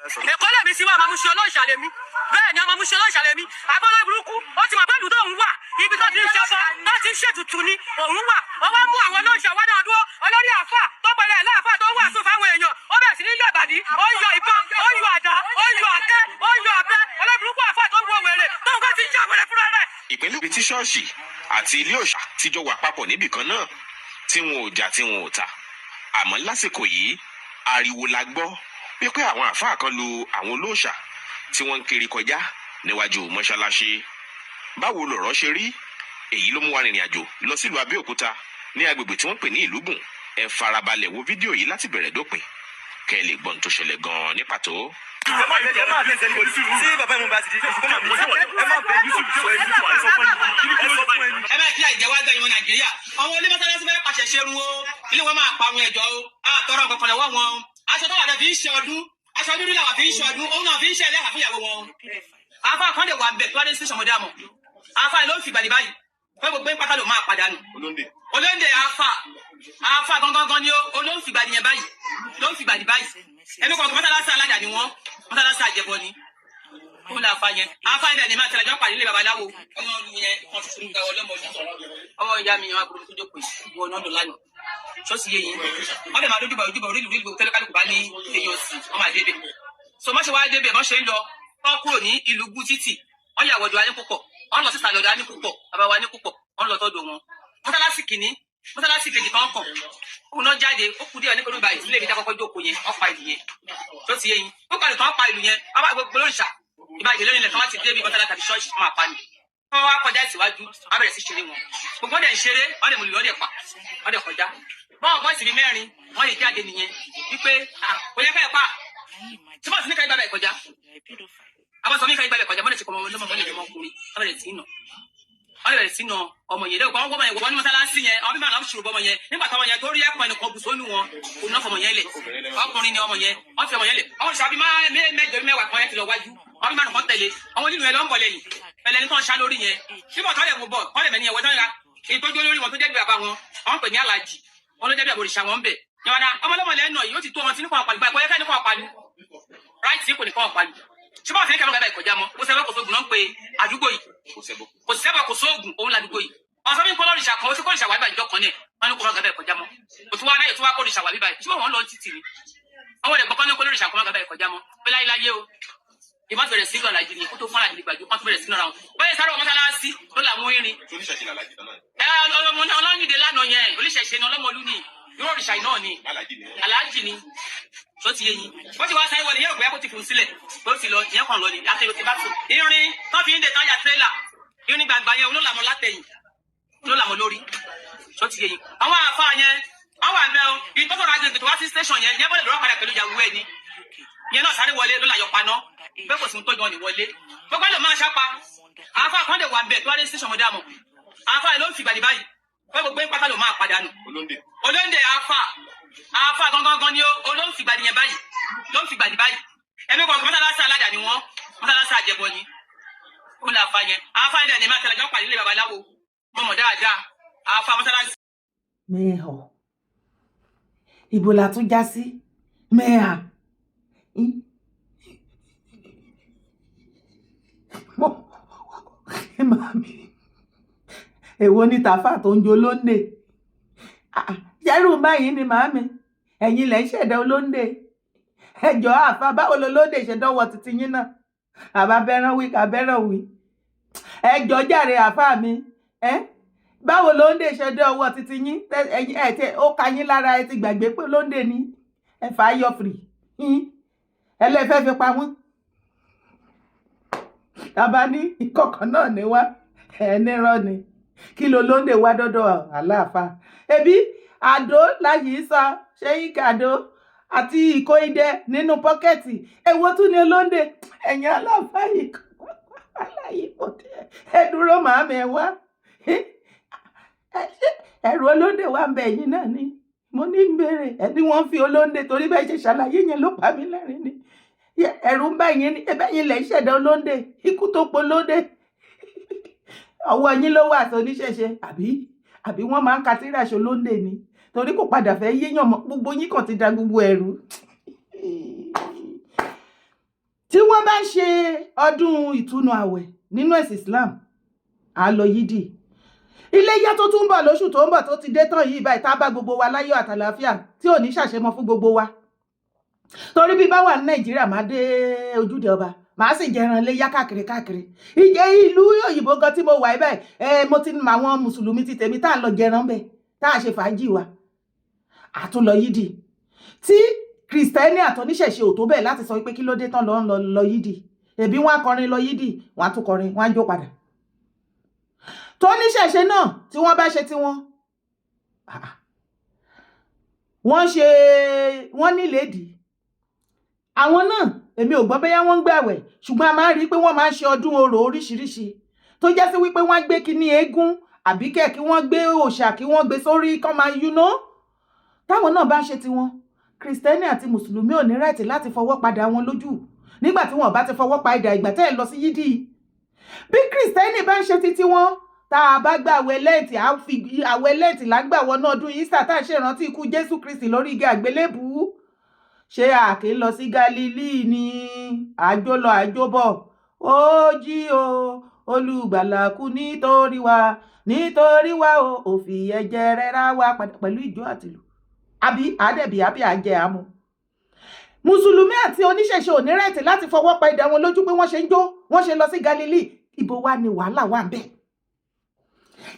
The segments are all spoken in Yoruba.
Èkó lèmi sí wa, ọmọ Mushin olóòṣà lèmi. Bẹ́ẹ̀ ni, ọmọ Mushin olóòṣà lèmi. Abọ́lá burúkú, ó ti mọ̀ pé ìlú tóun wà, ibi tó ti ń ṣẹbọ, tó ti ń ṣètùtù ni òun wà. Ó wá mú àwọn olóòṣà wá náà dúró. Olórí àáfà tó pẹ̀lẹ́ láàfà tó ń wàásù fáwọn èèyàn, ó bẹ̀rẹ̀ sí ní yọ ìbàdí, ó ń yọ ìbọn, ó ń yọ àdá, ó ń yọ àké, ó ń yọ ọ̀bẹ. Olórí burúkú àáfà tó ń wọ wèrè tóun kò ti ń yọ wèrè fúnra rẹ̀. Ìpínlẹ̀ ibi tí ṣọ́ọ̀ṣì àti ilé òòṣà ti jọ wà papọ̀ níbì kan náà, tí wọn ò jà, tí wọn ò ta. Àmọ́ lásìkò yìí, ariwo la gbọ́ wípé àwọn àáfàá kan lu àwọn olóòṣà tí wọ́n ń kiri kọjá níwájú mọ́ṣáláṣí. Báwo lọ̀rọ̀ ṣe rí? Èyí ló mú wa rìnrìn àjò lọ sílùú Abẹ́òkúta, ní agbègbè tí wọ́n pè ní Ìlúgùn. Ẹ farabalẹ̀ wo fídíò yìí láti bẹ̀rẹ̀ dópin, kẹ́ ẹ lè gbọ́n tó ṣẹlẹ̀ gan-an ní pàtó. Ẹ má bẹ, ẹ má bẹ. Tí bàbá mi bá ti di, ẹ má bẹ, ẹ má bẹ. Ẹ sọ fún ẹni. Ẹ bá kí àìjẹ́ wá gbẹ̀yìn wọn. Nàìjíríà, àwọn ilé mọ́sálásí fẹ́ pàṣẹ ṣerun o. Ilé wọn máa parun. Ẹ̀jọ̀ o, àtọrọ nǹkan kan lọ́wọ́ wọn. Aṣọ tó wà dẹ̀ fi ń ṣe ọdún, aṣọ dúdú làwà fi ń ṣe ọdún, òun náà fi ń ṣe ẹlẹ́hà fún ìyàwó wọn. Afa kan lè wà bẹ̀ tó wá dé sí sọmọdé àmọ́ afa ló ń fi gbàdí báyìí pé gbogbo ń pátá ló máa padànù. Olóńdè afa, afa gangan ni ó ló ń fi gbàdí yẹn báyìí, ló ń fi gbàdí báyìí. Ẹnu kọ̀ọ̀kan, mọ́sálásí aládàá ni wọ́n, mọ́sálásí àjẹbọ ni ó là fa yẹn. Afa yẹn ní máa tẹ̀lé àjọ pàdé ilé babaláwo. Ọmọ ọdún yẹn kan ṣoṣo ń ga ọlọ́mọdún ọmọ ìyá mi yẹn wá burúkú tó jókòó yìí wọ ọ̀nà lánàá ṣọ́ọ̀ṣì yé yín. Wọ́n lè máa dójú bá ojúbọ orí ìlú ìlú tẹ́lẹ̀. Kálukú bá ní èèyàn sí, wọ́n máa débẹ̀. So má ṣe wá débẹ̀, má ṣe ń lọ, wọ́n kúrò ní ìlú gú títì, wọ́n yà wọ̀dọ̀ alẹ́ púpọ̀, wọ́n lọ sísàlẹ̀ ọ̀dọ̀ alẹ́ púpọ̀, bàbá wa ní púpọ̀, wọ́n lọ tọ́dọ̀ wọn. Mọ́sálásí kìíní, mọ́sálásí kejì kan kàn, òun náà jáde. Ó kú díẹ̀ nítorí báyìí sílé ibi tá a kọ́kọ́ jókòó yẹn, wọ́n pa ìlú yẹn tó ti yé yín. Ó kàlù tán, pa ìlú yẹn. Wọ́n bá gbogbo lóríṣà ìbá ìdílé nílẹ̀ tí wọ́n ti dé bí mọ́sálásí tàbí ṣọ́ọ̀ṣì, wọ́n máa pa ni. Wọ́n wá kọjá ìsíwájú, wọ́n bẹ̀rẹ̀ sí ṣeré wọn. Gbogbo wọn dẹ̀ ń ṣeré, wọ́n dẹ̀ mú lù, wọ́n dẹ̀ pa, wọ́n dẹ̀ kọjá. Báwọn bọ́ọ̀sì bíi mẹ́rin wọ́n lè jáde nìyẹn wípé kò yẹ ká ẹ̀ pa tí bọ́ọ̀sì ní ká ìgbà bẹ̀ kọjá. Àwọn sọ mí ká ìgbà bẹ̀ kọjá. Bọ́ọ̀lù ti kọ́ ọmọ ọlọ́mọ mọ́lẹ̀ ọmọkùnrin, wọ́n bẹ̀rẹ̀ sí nà, wọ́n bẹ̀rẹ̀ sí nà ọmọ yẹn lẹ́kọ̀ọ́. Wọ́n wọ́n ní mọ́sálásí yẹn, àwọn bí màá ṣòro bọ́mọ yẹn. Nígbà táwọn yẹn tó rí ẹ̀kọ́ ẹnìkan bù sónú wọn, kò ná fọmọ yẹn lẹ̀. Ọkùnrin ni ọmọ yẹn, wọ́n fi ọmọ yẹn lẹ̀. Àwọn ìṣàbí mẹ́jọ mẹ́wàá kan yẹn ti lọ wájú, àwọn bí márùn kan tẹ̀lé àwọn nínú ẹ lọ ń bọ̀ lẹ́yìn pẹ̀lẹ́ ní tó ń ṣá lórí yẹn. Síbọ̀ tọ́lẹ̀ mú bọ̀ kọ́lẹ̀ mẹ́ni yẹn wọ́n tán ra ìtọ́jú olórí wọn tó jẹ́ bí bàbá wọn, àwọn pè ní alájì wọn ló jẹ́ bí àbòrìṣà wọn ń bẹ̀ yọ̀nà. Ọmọlọ́mọ lẹ́nu yìí, ó ti tó ọmọ tí ní kàn pàlù báyìí, kò yẹ ká ní kàn pàlù ráìtì, kò ní kàn pàlù. Ṣùgbọ́n àti ní kẹ́mọ́ gàdá ìkọjá mọ́. Kò sẹ́wọ́, kò sóògùn náà ń pe àdúgbò yìí. Kò sẹ́wọ́, kò sóògùn òun làdúgbò yìí. Ọ̀sán mi ń kọ́ lọ́rìṣà kan, ó ti kọ́ ìṣà wà bíbá ìjọ kan ní ẹ̀. Wọ́n ní kó má gàdá ìkọjá mọ́. Kò tún wá náà, tún wá kọ́ ìṣà wà bíbá yìí. Ṣùgbọ́n wọ́n lọ títì ni àwọn ẹ̀gbọ́n kan ní kó lóríṣà kan má gàdá ìkọjá mọ́ pé láyéláyé o. Ìbọn bẹ̀rẹ̀ sí lọ́la jìnnì kó tó fún àlàjì gbàjú, wọ́n tún bẹ̀rẹ̀ sí lọ́ra wọn bẹ́ẹ̀ sáré wọn mọ́sálásí ló làwọn irin ẹ ọlọ́yìnde lánàá yẹn. Oníṣẹ̀ṣe ni, ọlọ́mọlú ni, yóò òrìṣà náà ni, aláàjì ni tó ti yé yín. Bó ti wá sáré wọlé yẹ́n, òpè kó ti fún sílẹ̀ bó ti lọ ìyẹn kàn lọ ni àti ti bá tó irin tó fi ń de táyà tírélà, irin gbàgbà yẹn ló làmọ́ látẹ̀yìn, ló làmọ́ lórí tó ti yé yín. Àwọn àfa yẹn àwọn àbẹ o ìtọ́sọ̀rọ̀ àgbègbè tó wá sí station yẹn yẹn bọ́lẹ̀ lọ́rọ̀ padà pẹ̀lú ìyàwó ẹ̀ ni yẹn náà sáré wọlé ló làyọ̀ paná bẹ́ẹ̀. Kò sí tó jọ ní wọlé gbogbo ẹ̀ ló máa ṣápa. Àfa kan lè wà bẹ́ẹ̀ tó wá dé station mọ́dàmọ́. Àfa yẹn ló ń fi gbàdí báyìí pé gbogbo ń pátá ló máa padànù. Olóńdè àfa, àfa gangan ni ó ló ń fi gbàdí yẹn báyìí, ló ń fi gbàdí báyìí. Ẹnu kọ̀ọ̀kan, mọ́sálásí aládàá ni wọ́n, mọ́sálásí àjẹbọ ni ó là fa yẹn. Àfa yẹn dẹ̀ ní máa tẹ̀lé àjọ pàdé ilé babaláwo mọ̀mọ́ dáadáa, àfa mọ́sálásí. Mẹ́họ̀, ibo la tún já sí mẹ́hà? Màmí, èwo ni tàfà tó ń jó lóńdè? Ṣẹ́rù báyìí ni màámi, ẹ̀yin lẹ̀ ń ṣẹ̀dá olóńdè. Ẹjọ́ àfa, báwo lo lóńdè ṣe dọ́wọ́ títí yín náà? Àbá bẹ́ràn wí ká bẹ́ràn wí. Ẹjọ́ jàre, àfa mi ẹ, báwo lóńdè ṣe dé ọwọ́ títí yín? Ẹ̀yin ẹ̀ tẹ ó ka yín lára, ẹ ti gbàgbé pé lóńdè ni ẹ fà á yọ fìrì ẹlẹ́fẹ́ fi pa wọ́n. Tàbá ní ìkọ̀kọ̀ náà ní wá ẹni rán ni. Kí ló lóńdè wá dọ́dọ̀ aláàfáà? Ẹbí àdó láyìí sọ ṣéyí kàdó àti ìkó idẹ nínú pocket. Èwo tún ni olóńdè? Ẹ̀yìn aláàfáà yìí aláyìí kò tẹ ẹ dúró. Màámi, ẹ wá, ẹ̀rù olóńdè wà ń bẹ ẹ̀yìn náà ni mo ní ń béèrè. Ẹni wọ́n fi olóńdè torí bẹ́ẹ̀ ṣe ṣàlàyé yẹn ló pa mí lẹ́rìn ni. Ẹ̀rù ń bá yín ní ẹbẹ́ yín lẹ̀ ń ṣẹ̀dá olóńdè. Ikú tó polóńdè, ọwọ́ yín ló wà sọ oníṣẹ̀ṣe, àbí wọ́n máa ń ka tírà ṣe olóńdè ni? Torí kò padà fẹ́ yéèyàn mọ́. Gbogbo yín kàn ti da gbogbo ẹ̀rù. bá ń ṣe ọdún ìtúnu àwẹ̀ nínú ẹ̀sìn Islam, à lọ yídì. Iléyá tó tún ń bọ̀ lóṣù tó ń bọ̀ tó ti dé tán yìí báyìí, tá a bá gbogbo wa láyọ̀ àtàlàáfíà, tí ò ní ṣàṣemọ fún gbogbo wa, torí bí bá wà ní Nàìjíríà, máa dé ojúde ọba, màá sì jẹran léyá káàkiri káàkiri. Ìjẹ ìlú òyìnbó gan tí mo wà báyìí ẹ, mo ti mọ àwọn mùsùlùmí ti tèmi tá à ń lọ jẹran bẹ́ẹ̀, tá a ṣe fàájì wa, àtúnlọ yídì. Tí Kristẹni àtọ́níṣẹ̀ṣe ò tó bẹ́ẹ̀ láti sọ pé kí ló dé tán lọ ń lọ lọ yídì. Ẹbí wọn á kọrin lọ yídì, wọn á tún kọrin, wọn á jó padà. Tóníṣẹ̀ṣe náà tí wọ́n bá ṣe tiwọn, wọ́n ṣe wọ́n níléèdì àwọn náà. Èmi ò gbọ́ bóyá wọ́n ń gbàwẹ̀, ṣùgbọ́n a máa ń rí i pé wọ́n máa ń ṣe ọdún orò oríṣiríṣi, tó jẹ́ sí wípé wọ́n á gbé kíní eégún àbí kẹ̀ kí wọ́n gbé òòṣà, kí wọ́n gbé sórí kán máa táwọn náà bá ń ṣe tiwọn, Kristẹni àti mùsùlùmí ò ní right láti fọwọ́ padà wọn lójú nígbà tí wọn bá ti fọwọ́ pa idà ìgbà tẹ́ ẹ̀ lọ sí yídì. Bí Kristẹni bá ń ṣe títí wọn, tá a bá gba àwẹ̀ Lent, á fi àwẹ̀ Lent lágbà wọnú ọdún Easter, tá a ṣèrántí ikú Jésù Kristi lórí igi àgbélébùú, ṣé a kì í lọ sí Galilei ní àjò lọ àjò bọ̀? Ó jí o, olùgbàlà kú nítorí wa, nítorí wa o, ò fi ẹ̀jẹ̀ rẹ̀ rà wá padà pẹ̀lú ìjó àtìlù, àbí àdẹ̀bí àbí àjẹ àmú. Mùsùlùmí àti oníṣẹ̀ṣe ò ní right láti fọwọ́ pa idà wọn lójú pé wọ́n ṣe ń jó, wọ́n ṣe lọ sí Galilei. Ibo wa ni wàhálà wà ń bẹ̀?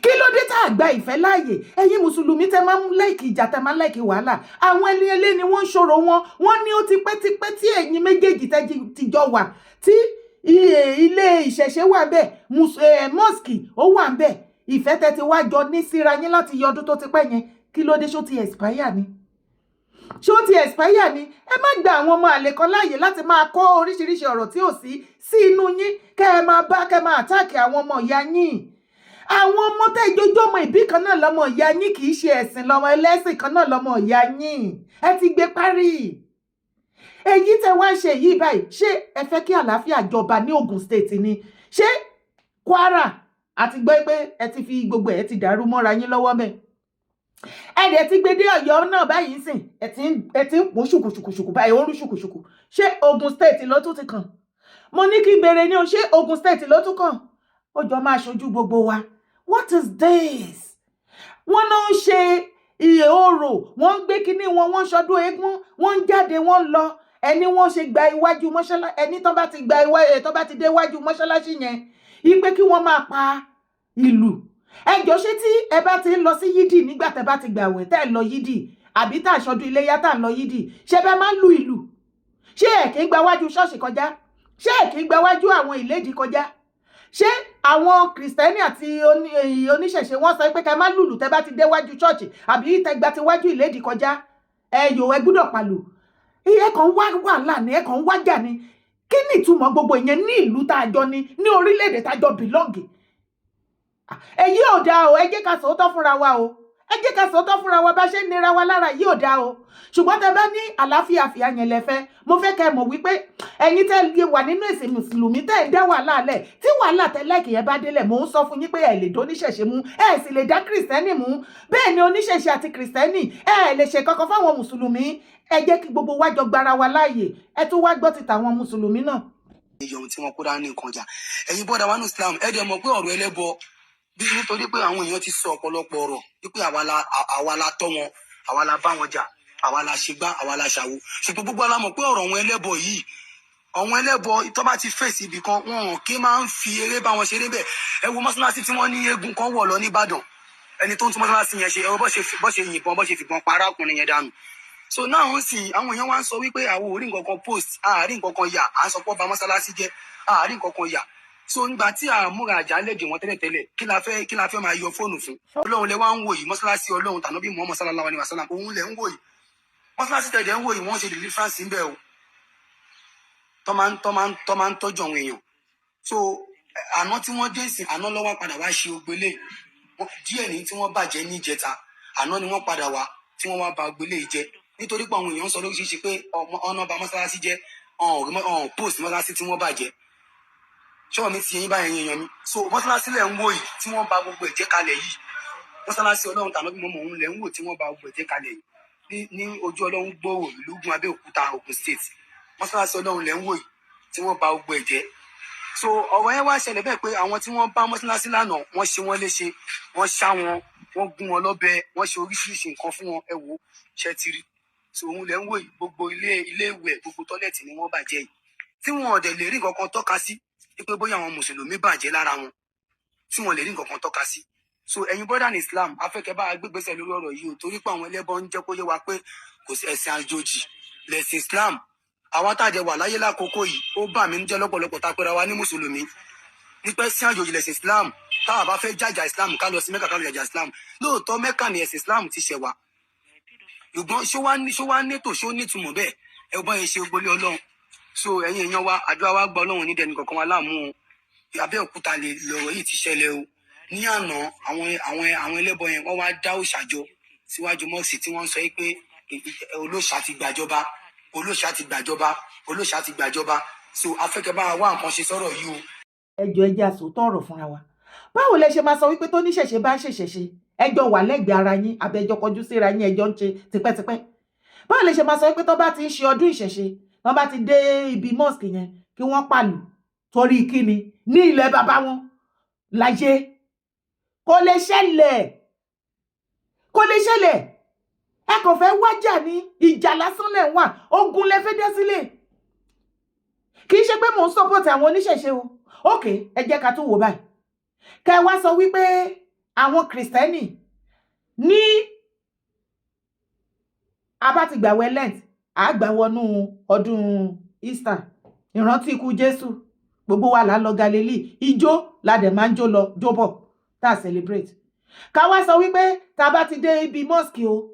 Kí ló dé tá a gba ìfẹ́ láàyè? Ẹ̀yin mùsùlùmí tẹ máa ń like ìjà, tẹ máa ń like wàhálà, àwọn ẹni ẹlẹ́ni wọ́n ń ṣòro wọn. Wọ́n ní ó ti pẹ́ tipẹ́ tí ẹ̀yin méjèèjì tẹ́ ti jọ wà, tí ilé ìṣẹ̀ṣe wà ń bẹ̀, mosque ó wà ń bẹ̀. Ìfẹ́ tẹ́ ti wá jọ ní síra yín láti yọ ọdún tó ti pẹ́ yẹn, kí ló dé? Ṣó ti expire ni? Ṣó ti expire ni? Ẹ má gba àwọn ọmọ àlè kan láàyè láti máa kó oríṣiríṣi ọ̀rọ̀ tí ò sí sí inú yín, kẹ́ ẹ máa bá kẹ́ ẹ máa attack àwọn ọmọ ìyá yín, àwọn ọmọ tẹ́ ìjójú ọmọ ìbí kan náà lọ́mọ ìyá yín, kì í ṣe ẹ̀sìn lọ́mọ ẹlẹ́sìn kan náà lọ́mọ ìyá yín. Ẹ ti gbé parí èyí tẹ́ wá ń ṣe yìí báyìí. Ṣé ẹ fẹ́ kí àlàáfíà jọba ní Ogun State ni? Ṣé Kwara àti gbọ́ pé ẹ ti fi gbogbo ẹ̀ ti dàrú mọ́ra yín lọ́wọ́ mẹ́? Ẹ dẹ̀ ti gbé dé Ọ̀yọ́ náà báyìí sìn, ẹ ti ń pọ́n ṣùkùṣùkùṣùkù báyìí, ó ń rú ṣùkùṣùkù. Ṣé Ogun State ló tún ti kàn? Mo ní kí n béèrè ní o. Ṣé Ogun State ló tún kàn? Ó jọ máa ṣojú gbogbo wa. What is this? Wọ́n náà ń ṣe iye orò, wọ́n ń gbé kinní wọn, wọ́n ń ṣọdún eégún, wọ́n ń jáde, wọ́n ń lọ. Ẹni wọ́n ṣe gba iwájú mọ́ṣáláṣí, ẹni tó bá ti gba iwájú, tó bá ti dé iwájú mọ́ṣáláṣí yẹn, ipe kí wọ́n máa pa ìlú. Ẹjọ́, ṣé tí ẹ bá ti ń lọ sí yídì nígbà tẹ́ bá ti gbàwẹ̀, tẹ́ ẹ lọ yídì, àbí tá àṣọdún iléyá tá à ń lọ yídì, ṣé bẹ́ẹ̀ máa ń lu ìlù? Ṣé ẹ kì í gba wájú ṣọ́ọ̀ṣì kọjá? Ṣé ẹ kì í gba wájú àwọn ìlédìí kọjá? Ṣé àwọn Kìrìsìtẹ́nì àti oníṣẹ̀ṣe wọ́n sọ pé ká má lùlù tẹ́ bá ti déwájú ṣọ́ọ̀ṣì àbí tẹ́ gba ti wájú ìlédìí kọjá? Ẹ yòó, ẹ gbúdọ̀ pàlù. Ẹ kàn ń wá wàhálà ni, ẹ kàn ń wájà ni. Kí ni ìtumọ̀ gbogbo ìyẹn ní ìlú tá a jọ ní orílẹ̀-èdè tá a jọ belong? Èyí ò dáa o. Ẹ jẹ́ ká sòótọ́ fúnra wa o. Ẹ jẹ́ ká sòótọ́ fúnra wa. Bá ṣe ń nira wa lára yìí ò dáa o. Ṣùgbọ́n tẹ bá ní àlàáfíà fìyà yẹn lẹ fẹ́, mo fẹ́ kẹ́ ẹ mọ̀ wípé ẹ̀yin tẹ́ lè wà nínú ẹ̀sìn mùsùlùmí, tẹ́ ẹ̀ ń dá wàhálà lẹ̀, tí wàhálà tẹ́ like yẹn bá délẹ̀, mò ń sọ fún yín pé ẹ lè dóníṣẹ̀ṣe mú, ẹ sì lè dá Kìrìsìtẹ́nì mú. Bẹ́ẹ̀ ni oníṣẹ̀ṣe àti Kìrìsìtẹ́nì, ẹ lè ṣe kankan fáwọn mùsùlùmí. Ẹ jẹ́ kí gbogbo wa jọ gbára wa láàyè. Ẹ tún wá gbọ́ ti tàwọn mùsùlùmí náà. Iye ohun tí wọ́n kó dání nǹkan jà, ẹ̀yin bọ́dà wa ní Islam, ẹ dẹ̀ mọ̀ pé ọ̀rọ̀ ẹlẹ́bọ bí, nítorí pé àwọn èèyàn ti sọ ọ̀pọ̀lọpọ̀ ọ̀rọ̀ wípé àwa la tọ́ wọn, àwa la bá wọn jà, àwa la ṣe gbá, àwa la ṣàwo. Ṣùgbọ́n gbogbo wa la mọ̀ pé ọ̀rọ̀ wọn ẹlẹ́bọ yìí, àwọn ẹlẹ́bọ tó bá ti fèsì ibì kan, wọn ò kí máa ń fi eré bá wọn ṣeré bẹ́ẹ̀. Ẹ wo mọ́ṣáláṣí tí wọ́n ní eégún kan wọ̀ lọ nìbàdàn, ẹni tó ń tún mọ́ṣáláṣí yẹn ṣe, ẹ wo bó ṣe yìnbọn, bó ṣe fìbọn pa arákùnrin yẹn dànù. So now ń sìn, àwọn èèyàn wá ń sọ wípé àwọn ò rí nǹkan kan post, àárín nǹkan kan yà, à ń sọ pé ọba mọ́ṣáláṣí jẹ́ àárín nǹkan kan yà. So nígbà tí a múra àjálẹ̀ dè wọ́n tẹ́lẹ̀tẹ́lẹ̀, kí la fẹ́ máa yọ fóònù fún? Ọlọ́run lẹ wá ń wò yìí, mọ́ṣáláṣí Ọlọ́run tànàbí Muhammad sallallahu alaihi wasallam, òun lẹ ń wò yìí. Mọ́ṣáláṣí tẹ̀lé ń wò yìí, wọ́n ṣe deliverance ń bẹ̀ o, tọ́ máa ń tọ́jú àwọn èèyàn. So àná tí wọ́n dé sí, àná lọ́wọ́ padà wá ṣe ògbélé díẹ̀ ní tí wọ́n bàjẹ́ níjẹta. Àná ni wọ́n padà wá tí wọ́n wá ba ògbélé yìí jẹ́, nítorí pé àwọn èèyàn ń sọ lóríṣiríṣi pé ọ̀nà ba mọ́ṣáláṣí jẹ́, ọ̀hún post mọ́ṣáláṣí tí wọ́n bàjẹ́. Ṣọ́ọ̀ mi ti yẹn báyẹn yẹn mi. So mọ́ṣáláṣí lẹ̀ ń wò yìí tí wọ́n ba gbogbo ẹ̀jẹ̀ kalẹ̀ yìí, mọ́ṣáláṣí Ọlọ́run tàbí mọ́mọ́ òun lẹ̀ ń wò tí wọ́n ba gbogbo ẹ̀jẹ̀ kalẹ̀ yìí ní ojú Ọlọ́run gbòòrò ìlúgun Abẹ́òkúta, Ògùn State. Mọ́ṣáláṣí Ọlọ́run lẹ̀ ń wò yìí. tí wọ́n ba gbogbo ẹ̀ jẹ́. So ọ̀rọ̀ yẹn wá ṣẹlẹ̀ bẹ́ẹ̀ pé àwọn tí wọ́n bá mọ́ṣáláṣí lánàá, wọ́n ṣe wọ́n léṣe, wọ́n ṣá wọn, wọ́n gún wọn lọ́bẹ, wọ́n ṣe oríṣiríṣi nǹkan fún wọn. Ẹ wò ó, ṣe ti rí? So òun lẹ̀ ń wò yìí, gbogbo ilé ìwẹ̀, gbogbo toilet ni wọ́n bàjẹ́ yìí, tí wọn ò dẹ̀ lè rí nǹkan kan tọ́ka sí wípé bóyá àwọn mùsùlùmí bàjẹ́ lára wọn, tí wọn lè rí nǹkan kan tọ́ka sí. So ẹ̀yin brother in Islam, afẹ́kẹ́ bá gbégbèsè lórí ọ̀rọ̀ yìí o, torí pé àwọn ẹlẹ́bọ ń jẹ́ kó yé wa pé kò sí ẹ̀sìn àjòjì lẹ̀sìn Islam. Àwọn tájẹ wà láyé lákòókò yìí, ó bà mí ń jẹ́ lọ́pọ̀lọpọ̀ tá a pera wa ní mùsùlùmí, nípa ẹ̀sìn àjòjì lẹ̀sìn Islam. Táwa bá fẹ́ jàjà Islam, ká lọ sí Mẹ́kà, ká lọ jàjà Islam. Lóòótọ́ Mẹ́kà ni ẹ̀sìn Islam ti ṣẹ̀ wá, ṣùgbọ́n ṣó wá nétò, ṣó nítumọ̀ bẹ́ẹ̀? Ẹ bọ́ yẹn ṣe gbolé Ọlọ́run. So ẹ̀yin èèyàn wa, àdúrà wa gbọ́, Ọlọ́run ní dẹni kankan wa láàmú o. Abẹ́òkúta lè lọ̀rọ̀ yìí ti ṣẹlẹ̀ o. Ní àná, àwọn ẹlẹ́bọ yẹn, wọ́n wá dá òòṣà jọ síwájú mosque, tí wọ́n ń sọ yìí pé olóòṣà ti gbàjọba, olóòṣà ti gbàjọba, olóòṣà ti gbàjọba. So afẹ́kẹ́ bá wa wá nǹkan ṣe sọ́rọ̀ yìí o. Ẹjọ́, ẹ jẹ́ àsòótọ́ ọ̀rọ̀ fúnra wa. Báwo lẹ ṣe máa sọ wípé tó níṣẹ̀ṣe bá ń ṣẹ̀ṣẹ̀ ṣe, ẹjọ́ wà lẹ́gbẹ̀ẹ́ ara yín, àbẹjọ́ kọjú síra yín, ẹjọ́ ń ṣe tipẹ́tipẹ́, báwo lẹ ṣe máa sọ wípé tó bá ti ń ṣe ọdún ìṣẹ̀ṣe, tó bá ti dé ibi mosque yẹn, kí wọ́n pàlù? Torí kíni? Ní ilẹ̀ bàbá wọn láyé, kò lè ṣẹlẹ̀, kò lè ṣẹlẹ̀. Ẹ kàn fẹ́ wájà ní, ìjà lásán lẹ̀ ń wà, ogun lẹ fẹ́ dá sílẹ̀. Kì í ṣe pé mò ń support àwọn oníṣẹ̀ṣe o. Ok, ẹ jẹ́ ká tún wò báyìí. Kẹ wá sọ wípé àwọn kìrìsìtẹ́nì ní a bá ti gbàwẹ̀ Lent, a gbà wọnú ọdún Easter, ìrántí ikú Jésù, gbogbo wa là ń lọ Galilee, ijó la dẹ̀ máa ń jó lọ jó bọ̀ tá a celebrate. Ká wá sọ wípé tá a bá ti dé ibi mosque o,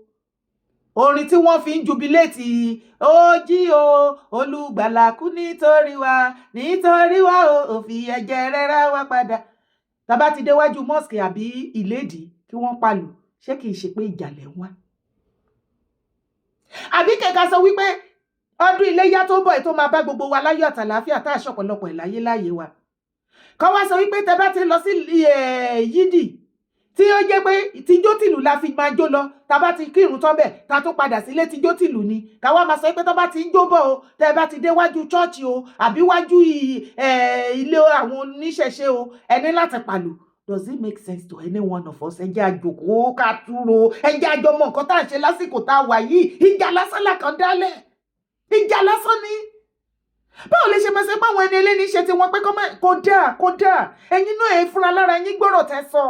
orin tí wọ́n fi ń jubilate, ó jí o, olùgbàlà kú nítorí wa, nítorí wa o, ò fi ẹ̀jẹ̀ rẹ̀ rà wá padà, tá a bá ti déwájú mosque àbí ìlédìí, kí wọ́n palù, ṣé kìí ṣe pé ìjàlẹ̀ ń wá? Àbí kẹ̀kẹ́ sọ wípé ọdún iléyá tó ń bọ̀ yìí, tó máa bá gbogbo wa láyọ̀ àtàlàáfíà, tá a ṣọ̀pọ̀lọpọ̀ ẹ̀ láyé láyé wa, kọ́ wá sọ wípé tẹ bá ti lọ sí yídì, tí ó jẹ́ pé tijó tìlù la fi máa jó lọ, tá bá ti kírun tán bẹ̀, tá tún padà sílé, tijó tìlù ni, ká wá máa sọ pé tó bá ti ń jó bọ̀ o, tẹ́ bá ti dé wájú church o, àbí wájú ilé àwọn oníṣẹ̀ṣe o, ẹ ní láti pàlù? Does it make sense to any one of us? Ẹ jẹ́ àjòkó ká túrò, ẹ jẹ́ àjọmọ̀ nǹkan tá à ń ṣe lásìkò tá a wà yìí. Ìjà lásán làkàn dálẹ̀, ìjà lásán ni. Báwo lè ṣe máa ṣe pé àwọn ẹni ẹlẹ́ni ṣe tiwọn pé kò dáa, kò dáa? Ẹ̀yin náà, ẹ fúnra lára yín gbọ́rọ̀ tẹ́ sọ.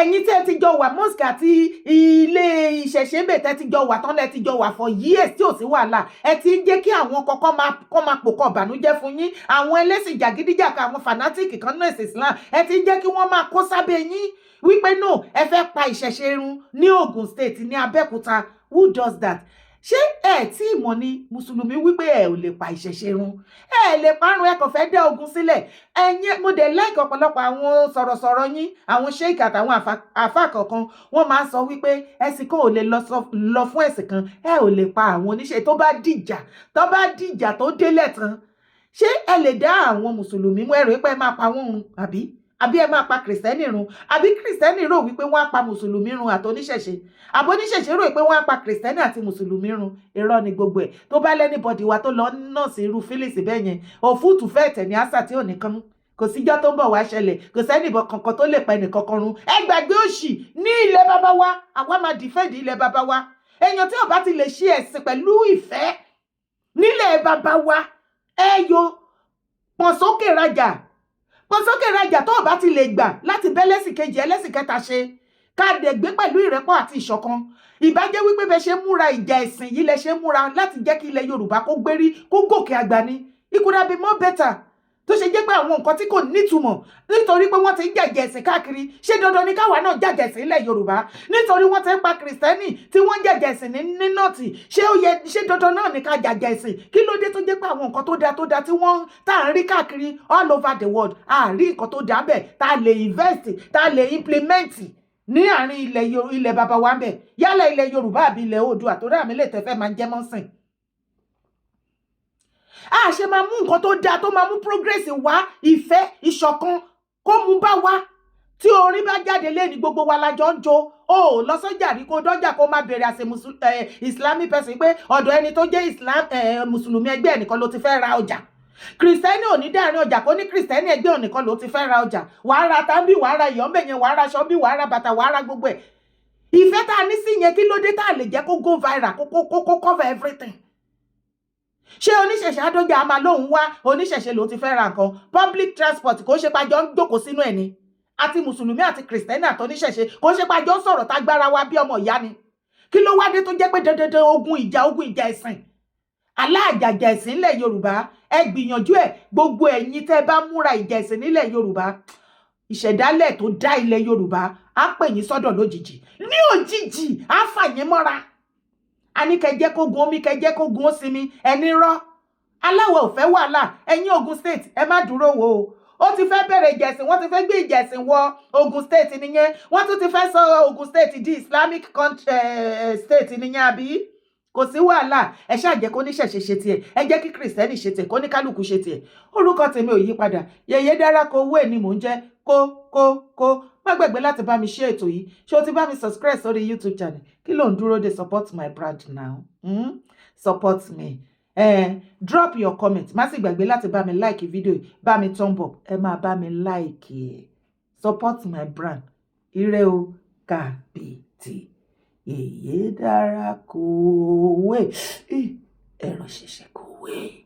Ẹ̀yin tẹ́ ti jọ wà, mosque àti ilé ìṣẹ̀ṣe ń bẹ̀, tẹ́ ti jọ wà tán, lẹ́ ti jọ wà for years tí ò sí wàhálà, ẹ ti ń jẹ́ kí àwọn kọ̀ọ̀kan máa kọ́ máa pòkọ̀ bànújẹ́ fún yín. Àwọn ẹlẹ́sìn jàgídíjàkà, àwọn fanatic kan náà, ẹ̀sìn Islam, ẹ ti ń jẹ́ kí wọ́n máa kó sábẹ́ yín wípé no, ẹ fẹ́ pa ìṣẹ̀ṣe run ní Ogun State, ní Abẹ́òkúta. Who does that? Ṣé ẹ tí ìmọ̀ ni mùsùlùmí wípé ẹ ò lè pa ìṣẹ̀ṣe run, ẹ lè parun, ẹ kàn fẹ́ dá ogun sílẹ̀? Ẹ̀yin, mo dẹ̀ like ọ̀pọ̀lọpọ̀ àwọn sọ̀rọ̀sọ̀rọ̀ yín, àwọn sheik àtàwọn àfà kọ̀ọ̀kan, wọ́n máa ń sọ wípé ẹ̀sìn kan ò lè lọ fún ẹ̀sìn kan, ẹ ò lè pa àwọn oníṣẹ́. Tó bá dìjà, tó bá dìjà tó délẹ̀ tán, ṣé ẹ lè dá àwọn mùsùlùmí mú? Ẹrù pé ẹ máa pa wọ́n run, àbí ẹ máa pa kìrìsìtẹ́nì run? Àbí kìrìsìtẹ́nì rò wípé wọ́n á pa mùsùlùmí run àtoníṣẹ̀ṣe? Àbóníṣẹ̀ṣe rò pé wọ́n á pa kìrìsìtẹ́nì àti mùsùlùmí run? Irọ́ ni gbogbo ẹ̀. Tó bá l'anybody wa tó lọ nọ́ọ̀sì irú feelings bẹ́ẹ̀ yẹn, òfúùtù fẹ́ẹ̀ tẹ̀ ní àṣà tí ò ní kán. Kò síjọ́ tó ń bọ̀ wá ṣẹlẹ̀, kò sẹ́nìbọn kankan tó lè pa ẹnìkankan run. Ẹ gbàgbé òṣì. Ní ilẹ̀ bàbá wa, àwa máa defend ilẹ̀ bàbá wa. Èèyàn tí ò bá ti lè ṣe ẹ̀sìn pẹ̀lú ìfẹ́ nílẹ̀ bàbá wa, ẹ yo pọ̀n sókè rajà, pọ̀n sókè rajà. Tó o bá ti lè gbà láti bẹ́lẹ́sìn kejì, ẹlẹ́sìn kẹta ṣe, ká dẹ̀ gbé pẹ̀lú ìrẹ́pọ̀ àti ìṣọ̀kan. Ìbájẹ́ wípé bẹ ṣe múra ìjà ẹ̀sìn yìí lẹ ṣe múra láti jẹ́ kí ilẹ̀ Yorùbá kó gbérí, kó gòkè àgbà ni, it could have been more better. Tó ṣe jẹ́ pé àwọn nǹkan tí kò nítumọ̀, nítorí pé wọ́n ti ń jẹ̀jẹ̀ ẹ̀sìn káàkiri, ṣé dandan ni káwa náà jàjẹ̀ ẹ̀sìn ilẹ̀ Yorùbá? Nítorí wọ́n ti ń pa kìrìsìtẹ́nì tí wọ́n ń jẹ̀jẹ̀ ẹ̀sìn ní North, ṣé ó yẹ, ṣé dandan náà ni ká jàjẹ̀ ẹ̀sìn? Kí ló dé tó jẹ́ pé àwọn nǹkan tó dáa tó dáa tí wọ́n tá à ń rí káàkiri all over the world, à rí nǹkan tó dáa bẹ́ẹ̀ tá a lè invest, tá a lè implement ní àárín ilẹ̀ bàbá wa ń bẹ̀, yálà ilẹ̀ Yorùbá àbí ilẹ̀ Oòduà, torí àmì lè tẹ́fẹ́ máa ń jẹ́ mọ́sìn? A ṣe máa mú nǹkan tó dáa, tó máa mú progress wá, ìfẹ́, ìṣọ̀kan, kó mú bá wa, Tí orin bá jáde lẹ́ni, gbogbo wa la jọ ń jó. O ò lọ sọ́jà rí, kó dọ́jà, kó má bèrè àṣẹ Islamic person pé ọ̀dọ̀ ẹni tó jẹ́ Islam, mùsùlùmí ẹgbẹ́ ẹnìkan ló ti fẹ́ ra ọjà. Kìrìsìtẹ́nì ò ní dáàrin ọjà kó ní kìrìsìtẹ́nì ẹgbẹ́ ònìkan ló ti fẹ́ ra ọjà. Wàá ra tábì, wàá ra ìyọ́nbẹ̀ yẹn, wàá ra aṣọ bí, wàá ra bàtà, wàá ra gbogbo ẹ̀. Ìfẹ́ tá a ní sí yẹn, kí ló dé tá a lè jẹ́ kó go viral, kó cover everything? Ṣé oníṣẹ̀ṣe adójà a máa lóun wá oníṣẹ̀ṣe ló ti fẹ́ ra nǹkan? Public transport, kò ṣe pàjọ ń jókòó sínú ẹ̀ ni, àti mùsùlùmí àti kìrìsìtẹ́nì àti oníṣẹ̀ṣe, kò ṣe pàjọ ń sọ̀rọ̀ tágbára wa bí ọmọ ìyá ni. Kí ló wá dé tó jẹ́ pé dandandan, ogun ìjà, ogun ìjà ẹ̀sìn, aláàjàjà ẹ̀sìn nílẹ̀ Yorùbá? Ẹ gbìyànjú ẹ̀. Gbogbo ẹ̀yin tẹ́ bá múra ìjà ẹ̀sìn nílẹ̀ Yorùbá, ìṣẹ̀dálẹ̀ tó dá ilẹ̀ Yorùbá á pè yín sọ́dọ̀ lójijì, ní òjijì á fà yín mọ́ra. A ní kẹ́ jẹ́ kó gun omi, kẹ́ jẹ́ kó gun ó sinmi. Ẹni rọ́ aláwọ̀ ò fẹ́ wàhálà. Ẹ̀yin Ogun State, ẹ má dúró wò ó. Ó ti fẹ́ bẹ̀rẹ̀ ìjà ẹ̀sìn. Wọ́n ti fẹ́ gbé ìjà ẹ̀sìn wọ Ogun State nìyẹn. Wọ́n tún ti fẹ́ sọ Ogun State di Islamic country, state nìyẹn, àbí? Kò sí wàhálà. Ẹ ṣáà jẹ́ kó níṣẹ̀ṣe ṣe tiẹ̀, ẹ jẹ́ kí kìrìsìtẹ́nì ṣe tiẹ̀, kó ní kálukú ṣe tiẹ̀. Orúkọ tèmi ò yí padà, Yèyé Dára kó owó ẹ̀ ni mò ń jẹ́. Kó kó kó má gbàgbé láti bá mi share ètò yìí. Ṣé o ti bá mi subscribe sórí YouTube channel? Kí ló ń dúró de? Support my brand now, Support me. Drop your comment. Má sì gbàgbé láti bá mi like video yìí, bá mi thumb up, ẹ máa bá mi like ẹ. Support my brand. Ire o, kàbìtì. Yèyé Dára kò wé, ẹ̀rọ ṣẹ̀ṣẹ̀ kò wé.